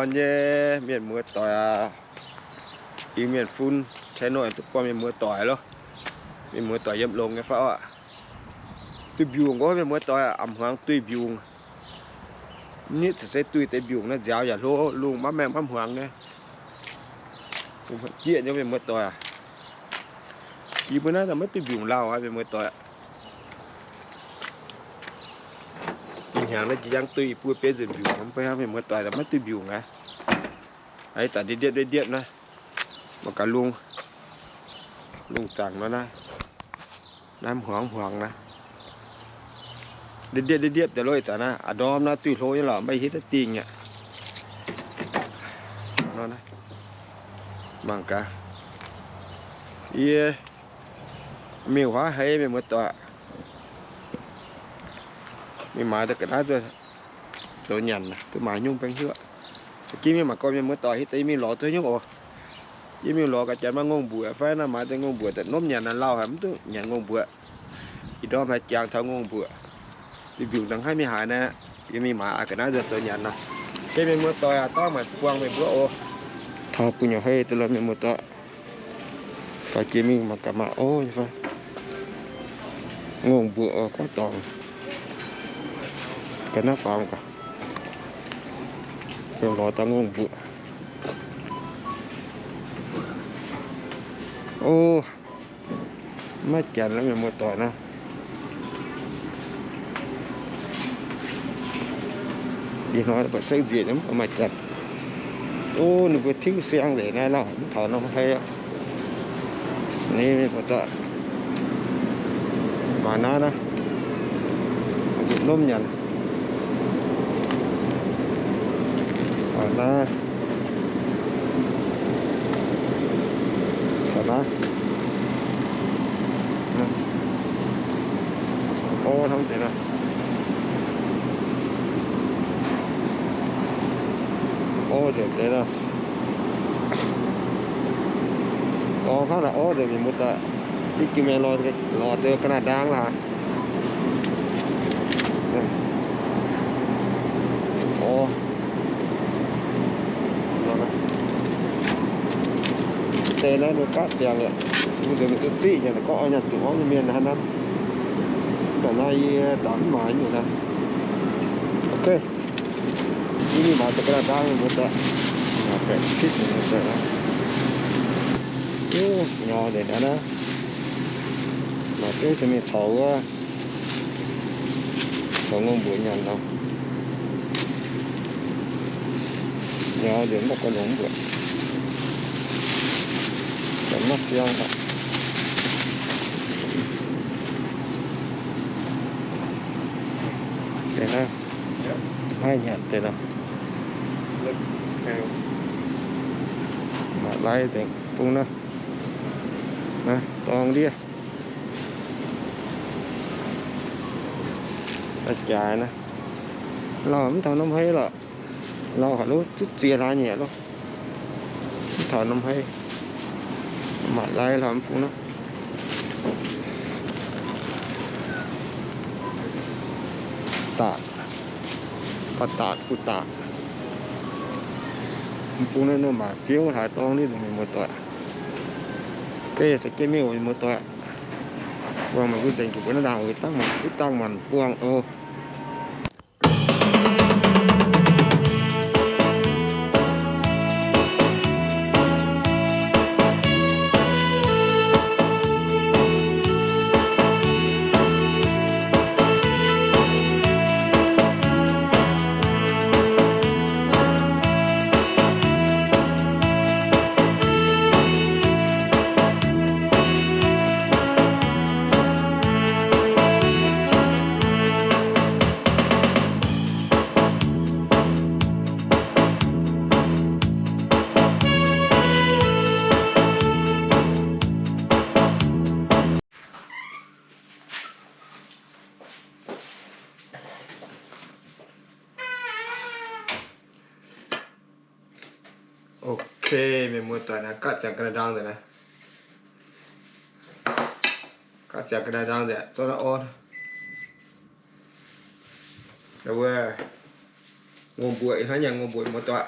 Nyei mienh muoz doic aac, Iu-Mienh fun channel duqv buangh mienh muoz doic loh. Mienh muoz doic yiem longx nyei fai orqc? Duih mbiungc oc, mienh muoz doic aac, a'hmuangx duih mbiungc. Nitv caux se duih deix mbiungc naaiv nziaaux yaac hlo, lungh maiv maengh maiv hmuangx nyei. Jieqv nyei mienh muoz doic aac. Yie mbuo naaiv maiv duih mbiungc lauh aqv mienh muoz doic. Ih hnyangx naaiv jiex jangv duih, yie mbuo bieiv nzunc mbiungc, mv baac mienh muoz doic maiv duih mbiungc aqv. Ih zanc ndiepv ndiepv ndiepv naaiv, mangc gaax lungh, lungh zaangc nor naaiv, naaiv hmuangx hmuangx naaiv. Ndiepv ndiepv ndiepv deix loh ih zanc naaiv, a'ndorm naaiv duih hlo nyei lorqc, maiv hietv daaih dingh aqv. Nor naaiv, mangc gaax. Yie mingh huaav heix mienh muoz doic, mingh maaiz daaih ga'naaiv zoux nyanc, duqv maaiz nyungc baeng hiuv. Za'gengh mingh mangc gaax mienh muoz doic, hitv deix yie mingh lorz duqv nyungc oc. Yie mingh lorz ga'jangx maaih ngongh mbuoqc fai naaiv, maaiz deix ngongh mbuoqc daaih nopv nyanc naaiv lauh haic, mv duqv nyanc ngongh mbuoqc. Ih ndorm haiz jangx taux ngongh mbuoqc. Duih mbiungc dangh haiv mingh haaix naaiv, yie mingh maaiz aqv, ga'naaiv nzuonx zoux nyanc nor. Gengh mienh muoz doic aac, dangh maaic buangh meih mbuo oc. Taux gu'nyuoz hei deix lorqc mienh muoz doic. Faix jiex mingh mangc gaax maah, o, nyei fai. Ngongh mbuoqc oc, gorngv dorngc. Ga'naaiv faaux gaax. Lorz daaih ngongh mbuoqc. O, maiv janx lorqc mienh muoz doic naaiv. Ih hnoi baac sekv nzieqc nyei mv baac maaih janx. O, ninh mbuo tiuv siang nzengc naaiv lauh, mv taux norm hei aqv. Ni mienh muoz doic, maaih naaiv naaiv, nzunc nopv nyanc. Maaih naaiv, taux naaiv. O, hnamv deix nor. O, nzengc deix nor. Dorngx hnangv naaic orv nzengc mienh muoz doic. Ih jaax mienh lorz deix ga'naaiv ndaang lorqc. Orv. Deix naaiv ninh gaatv ziangx aqv. Mbuo nzengc mingh duqv ziqv nyanc gorngv oix nyanc duqv orv nyei mienh hnangv naaiv. Mv baac naaiv yie daaih mv maaiz nyungc naaiv. Ok. Yie mingh maaiz deix ga'naaiv ndaang mienh muoz doic. Maaiz baeqc pitv mienh muoz doic. Wuov, nyorx nzengc naaiv naaiv. Maaih zungv se mingh caux wuov, caux ngongh mbuoqc nyanc nor. Nyorx nzengc mv baac guai longx mv mbuoqc. Maiv siang aqv. Deix naaiv, maiv nyanc deix nor. Maaih lai nzengc bung naaiv. Naaiv dorng ndiev. Jaaix naaiv, lauh mv taux norm hei lorqc. Lauh haic, zutv ziex hlaax nyei loh. Mv taux norm hei. Maaih lai lauh mv bung naaiv. Daaih, baac daaih, butv daaih. Mv bung naaiv maaih biouv hlaax dorng ndiev mienh muoz doic. Ga'naaiv za'gengh mingh oc mienh muoz doic. Buangh meih mbuo nzengc jiex mbuo naaiv ndaangc oc, dangh maanc, dangh maanc buangh oc. Ok, mienh muoz doic naaiv, gaatv ziangx ga'naaiv ndaang nzengc naaiv. Gaatv ziangx ga'naaiv ndaang nzengc, zorqv naaiv orv. Wuov, ngongh mbuoqc, ih hnoi nyanc ngongh mbuoqc, muoz-doic.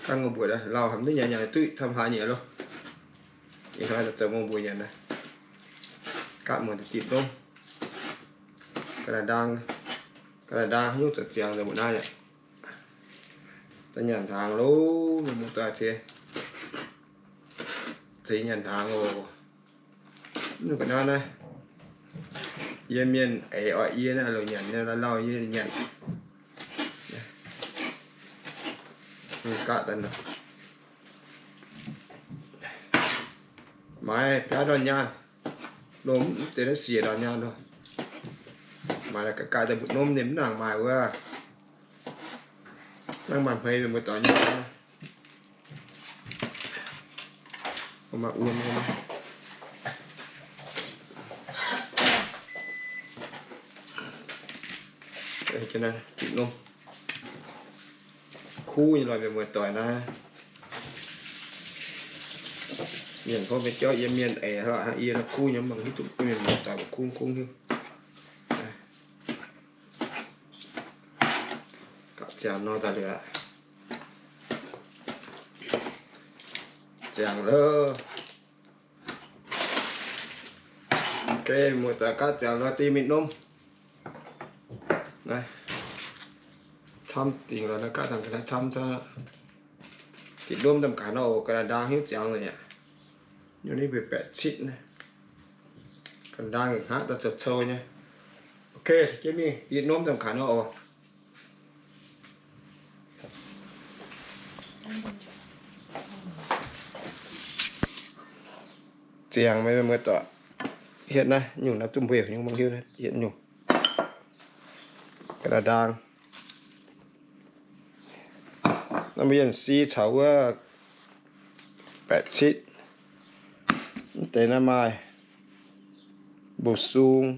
Gaatv ngongh mbuoqc lauh haic, mv duqv nyanc nyanc duqv camv haaix nyungc loh. Ih hnoi zoux ngongh mbuoqc nyanc naaiv. Gaatv muonc deix diqc norm. Ga'naaiv ndaang, ga'naaiv ndaang haaix nyungc zoux ziangx nzengc mbuo naaiv aqv. Daaih nyanc hnaangx loh, mienh muoz-doic, ceix nyanc hnaangx oc. Mv nunc ga'naaiv naaiv, yie mienh eix oix yie naaiv longc nyanc nyei, lauh lauh yie nyanc. Gaatv daaih nor, maaiz biaav ndorn nyaanh, loh mv deix naaiv siec ndorn nyaanh loh. Maaiz ga'gaaih daaih mbu'numv ninh mv nangc maaiz wuov. Hnangv maaih hmei mienh muoz-doic nyei. Maaih wuom nyei. Diqc norm. Kuv nyei lorqc mienh muoz-doic naaiv. Mienh hopv mienh jauv yiem mienh eix lorqc hnangv yie nor kuv nyei, mv baac hiuv duqv mienh muoz-doic kungx kungx hiuv. Gaatv ziangx nor daaih liuz aqv. Ziangx loh. Ok, muoz-doic, gaatv ziangx nor dingh mingh norm. Naaiv camv dingc lorqc, naaiv gaatv dangh ga'naaiv camv camv. Diqc norm daaih gaax nor oc, ga'naaiv ndaang hiuv ziangx nzengc aqv. Nyungc naaiv mbuo baeqc citv naaiv. Ga'naaiv ndaang hnangv daaih cou-cou nyei. Ok, jienv mingh diqc norm daaih gaax nor oc. Ziangx meih muoz-doic, hietv naaiv nyungc naaiv duqv mbuo heuc nyungc mangc hiuv naaiv hietv nyungc. Ga'naaiv ndaang. Naaiv mbuo yienh si caux wuov baeqc citv. Mv deix naaiv maaih bổ sung,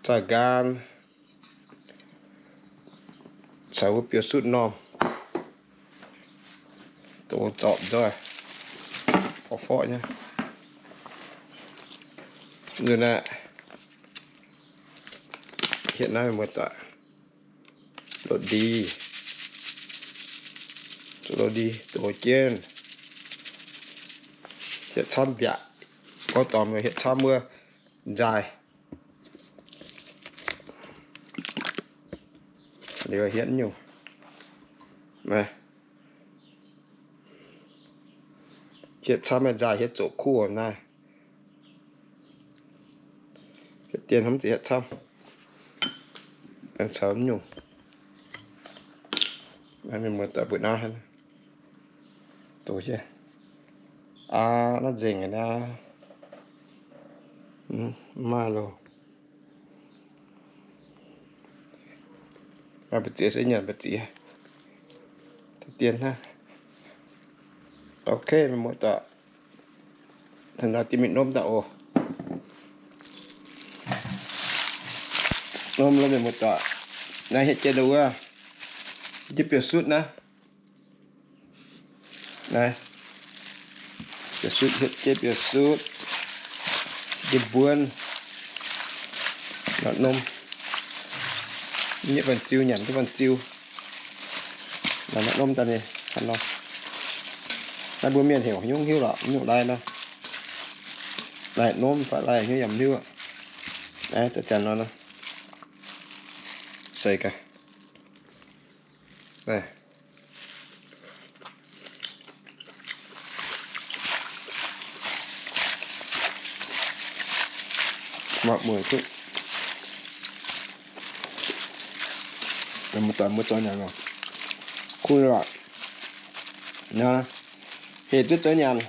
zaah nqaan, caux wuov biouv sutv normh. Doz zorpc nzoih, forv-forv nyei. Nzunc naaiv hietv naaiv muoz-doic, lotv ndie, zoux lotv ndie doz jienv, hietv camv mbiaauc, gorngv dorngx hietv camv wuov nzaaih. Liuz hietv nyungc, hietv camv nzaaih hietv zoqc kuv naaiv. Hietv dien hnamv ziqc hietv camv, caux nyungc. Mienh muoz-doic mbuo naaiv doz jienv. Aa, naaiv nzengc aqv naaiv. Mv maaih loh. Maaih mbu'ziex se nyanc mbu'ziex. Dien hnangv. Ok, mienh muoz-doic, da'naaiv diex mingh norm daaih oc. Norm loh mienh muoz-doic. Naaiv hietv jienv wuov, jienv biouv sutv naaiv. Naaiv, biouv sutv, hietv jienv biouv sutv, jienv mbuonv, norm, nyei banh ziu nyanc duqv banh ziu. Naaiv norm daaih ninh hnangv nor. Naaiv mbuo mienh heuc nyungc hiuv lorqc, nyungc lai nor. Lai norm fai lai hnyouv yaac mv hiuv. Naaiv zanc nor, seix gaax. Mangc mueiz duqv. Mienh muoz-doic, mbuo zoux nyanc oc. Kuv lorqc. Naaiv hec duqv zoux nyanc.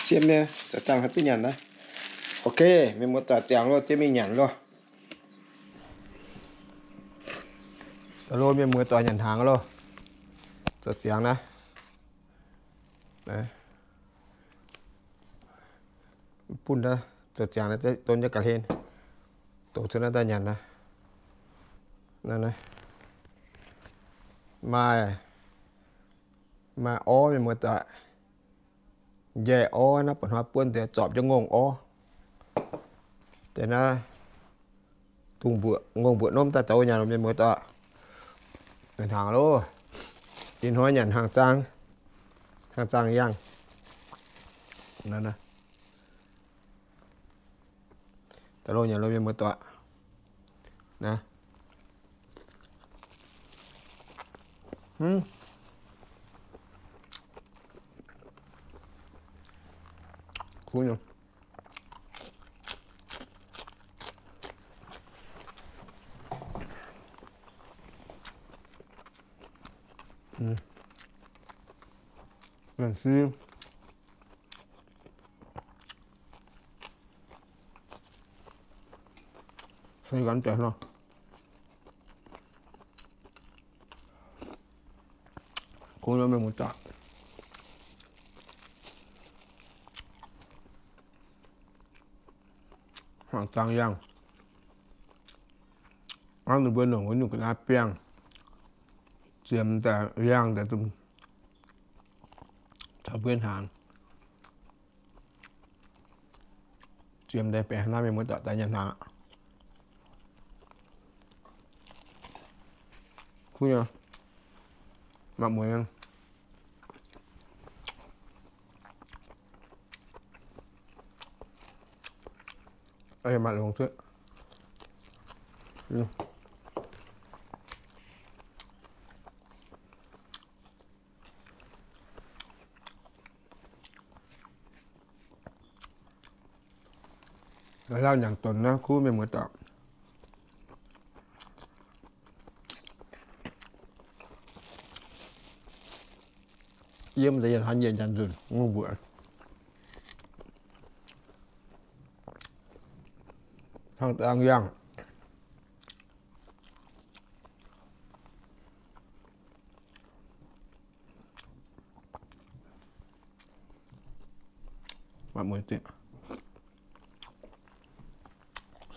Siemv nyei, zoux dangh haih duqv nyanc naaiv. Ok, mienh muoz-doic, ziangx loh, jienv mingh nyanc loh. Loh mienh muoz-doic, nyanc hnaangx loh. Zoux ziangx naaiv. Bunh naaiv zoux ziangx naaiv, don jienv ga'hlen, doqc cuotv naaiv daaih nyanc naaiv. Naaiv, naaiv maaih, maaih orv mienh muoz-doic. Njaih orv naaiv, buatc hnoi buonv deix zorpc jienv ngongh orv. Deix naaiv dungh mbuoqc, ngongh mbuoqc norm daaih douz nyanc mienh muoz-doic. Hnaangx loh. Ih hnoi nyanc hnaangx zaang, hnaangx zaang yangh. Da'lov nyanc lo mienh muoz-doic. Kuv nyei mienh muoz-doic, hnaangx zaang yangh. Hnangv ninh mbuo nongc wuov nyungc ga'naaiv biangh, ziemx daaih yangh daaih caux mbuo hnaangx. Ziemx daaih benx haaix nor mienh muoz-doic daaih nyanc hnaangx aqv. Kuv nyei, maaih mueiz. Maaih longx cuotv. Lauh nyanc donx naaiv kuv mienh muoz-doic. Yiem deix yietc hnoi njiec nyanc nzunc ngongh mbuoqc. Hnaangx zaang yangh. Maaih mueiz zingh.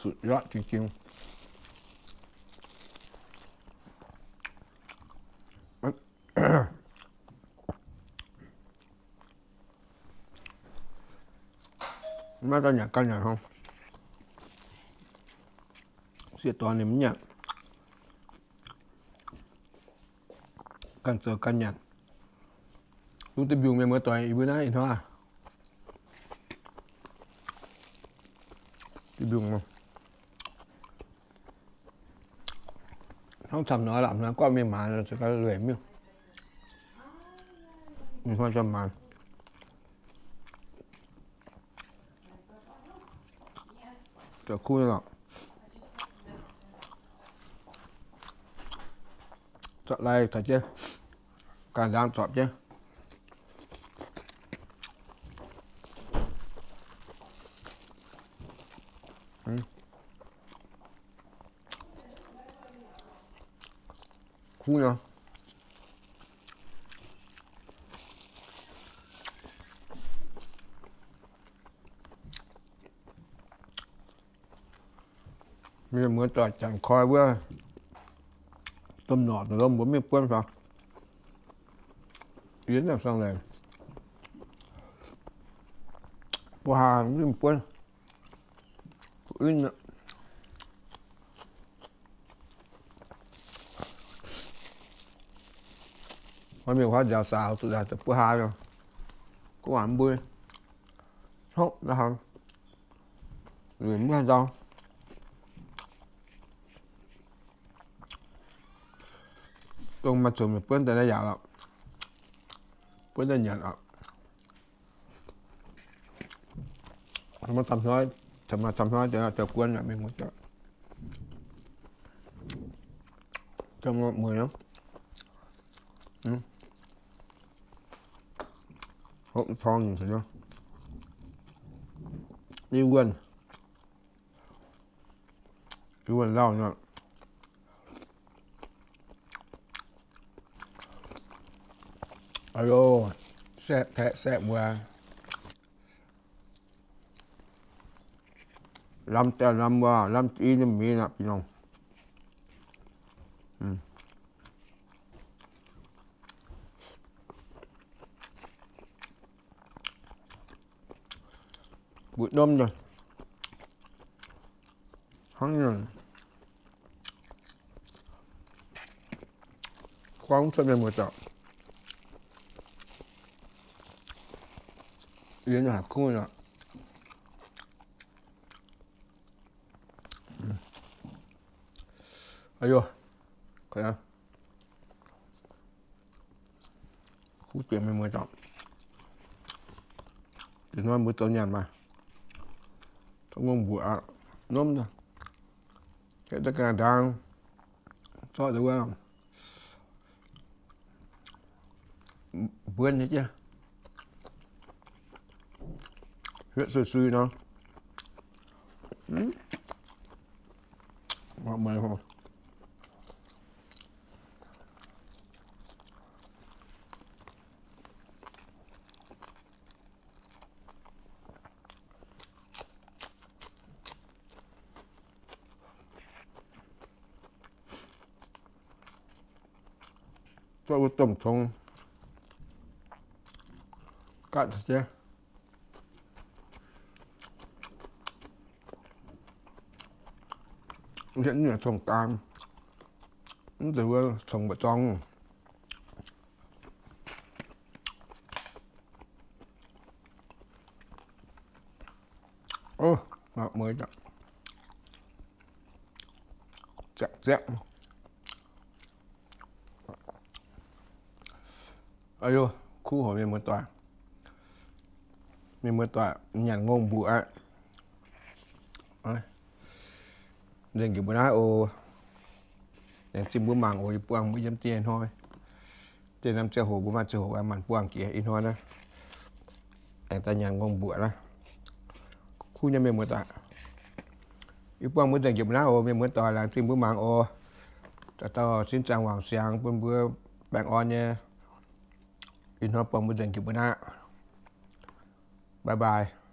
สุดยอดจริงๆ. Maiv daaih nyanc ganh nyanc hnangv. Sieqv dorn ninh mv nyanc. Ganh zoux ganh nyanc. Dungx duqv mbiungc mienh muoz-doic, yie mbuo naaiv ih hnoi duqv mbiungc. Hnangv camv hnoi lamh hnoi gorqv mingh maanz, lueic mingh. Ih hnoi camv maanz. Zoux kuv nyei lorqc. Zorqv lai taux jienv, ganh nzangv zorpc jienv. Kuv nyei. Mienh muoz-doic janx koi wuov domh norqc dongh mbuo mingh buonv fai? Yie naaiv sang leiz, mbuo haaix mingh buonv, mienh huaav nziaaux saaux zuqc daaih buo haaix, guv waac mbuo hnopv naaiv hnangv, mbuo nzauh. Dongh maaih zuqc mienh buonv daaih naaiv yaac lorqc, buonv daaih nyanc oc. Maaih camv hnoi, maaih camv hnoi zoux guon yaac mingh muoz-doic. Mueiz, hopv torng, i wuonh, i wuonh lauh nyei. Aa lo, saeqv taeqv saeqv wuov, lamh daaih lamh wuov, lamh i nyei mienh aqv, bih nongh. Mbu'ndongx hnangv naaic, gorngv cuotv mienh muoz-doic. Yie nyei haic kuv aqv. Kuv jiex mienh muoz-doic. Ih hnoi mbuo zoux nyanc maah, zoux ngongh mbuoqc aqv. Norm naaiv, da'ganh ndaang zorqv deix wuov mbuonv nyei jienv, hietv sui-sui nor. Zorqv wuov domh congx gaatv jienv. Hietv nyungc cong-gaam, mv zeiz wuov cong mba'zorng. Ziangh ziangh. Kuv haic mienh muoz-doic. Mienh muoz-doic, nyanc ngongh mbuoqc aqv. Nzengc njiec mbuo naaiv oc. Laengz zingh mbuo mangc oc. Yie buangh mbuo yiem dieh hnoi, dieh norm ziangh hoc mbuo maaih ziangh hoc manc buangh jiex ih hnoi naaiv. Aengx daaih nyanc ngongh mbuoqc naaiv. Kuv nyei mienh muoz-doic, yie buangh mbuo nzengc njiec mbuo naaiv oc. Mienh muoz-doic, laengz zingh mbuo mangc oc. Dauh dauh sin zaangc wangc siangx bun mbuo baengh orn nyei. Ih hnoi buangh mbuo nzengc njiec mbuo naaiv. Bye bye.